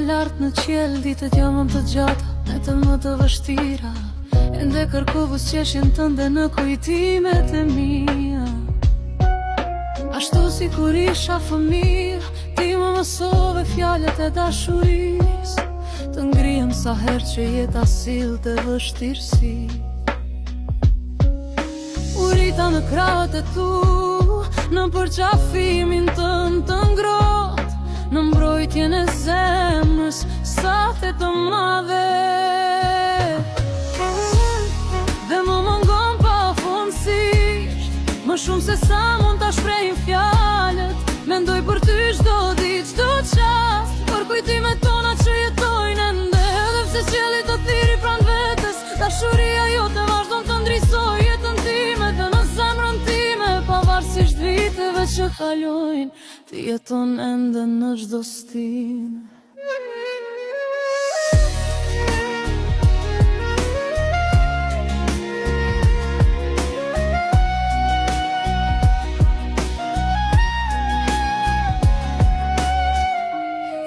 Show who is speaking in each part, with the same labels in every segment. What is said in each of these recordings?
Speaker 1: lart në qiell, ditët janë më të gjata, netët më të vështira. Ende kërkoj buzëqeshjen tënde në kujtimet e mia. Ashtu si kur isha fëmijë, ti më mësove fjalët e dashurisë. Të ngrihem sa herë që jeta sillte vështirësi. U rrita në krahët e tu, në përqafimin tënd të ngrohtë, në mbrojtjen e zemrës sate të madhe. Dhe më mungon pafundësisht, më shumë se sa mund ta shprehin fjalët. Mendoj për ty çdo ditë, çdo çast, për kujtimet tona që jetojnë ende, edhe pse qielli të thirri pranë vetes, dashuria jote vazhdon të ndriçojë jetën time dhe në zemrën time, pavarësisht viteve që kalojnë, ti jeton ende në çdo stinë.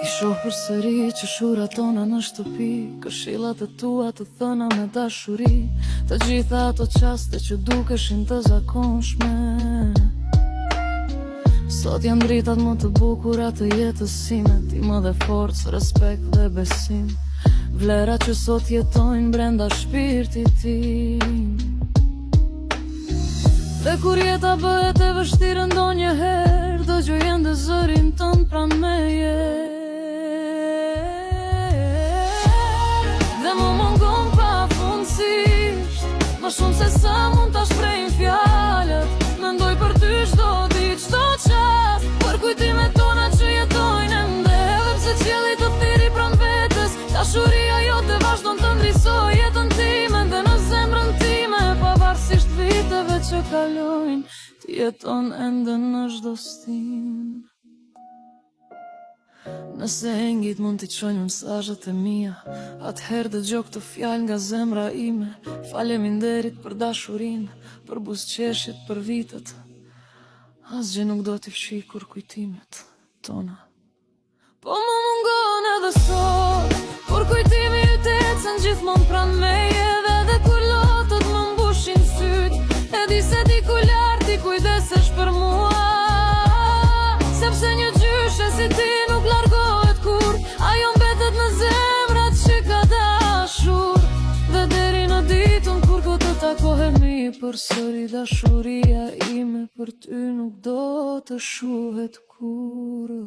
Speaker 1: I shoh përsëri qeshurat tona në shtëpi, këshillat e tua të thëna me dashuri, të gjitha ato çaste që dukeshin të zakonshme. Sot janë dritat më të bukura të jetës sime, ti më dhe forcë, respekt dhe besim. Vlera që sot jetojnë brenda shpirtit tim. Dhe kur jeta bëhet e vështirë ndonjëherë, dëgjoj ende zërin tënd pranë meje. Dhe më mungon pafundësisht, më shumë se sa mund ta shprehin fjalët. Mendoj për ty çdo ditë, çdo çast, për kujtimet tona që jetojnë ende, edhe pse qielli të thirri pranë vetes, dashuria jote vazhdon të ndriçojë jetën time dhe në zemrën time, pavarësisht viteve që kalojnë, ti jeton ende në çdo stinë. Nëse engjëjt mund t'i çojnë mesazhet e mia, atëherë dëgjo këto fjalë nga zemra ime. Faleminderit për dashurinë, për buzëqeshjet, për vitet. Asgjë nuk do t'i fshijë kurrë kujtimet tona. Po më mungon edhe sot, por kujtimi yt ecën gjithmonë pranë meje dhe edhe kur lotët më mbushin sytë, e di se diku lart ti kujdesesh për mua. Sepse një gjyshe si ti nuk largohet kurrë, ajo mbetet në zemrat që ka dashur. Dhe deri në ditën kur do të takohemi përsëri dashuria ime për ty nuk do të shuhet kurrë.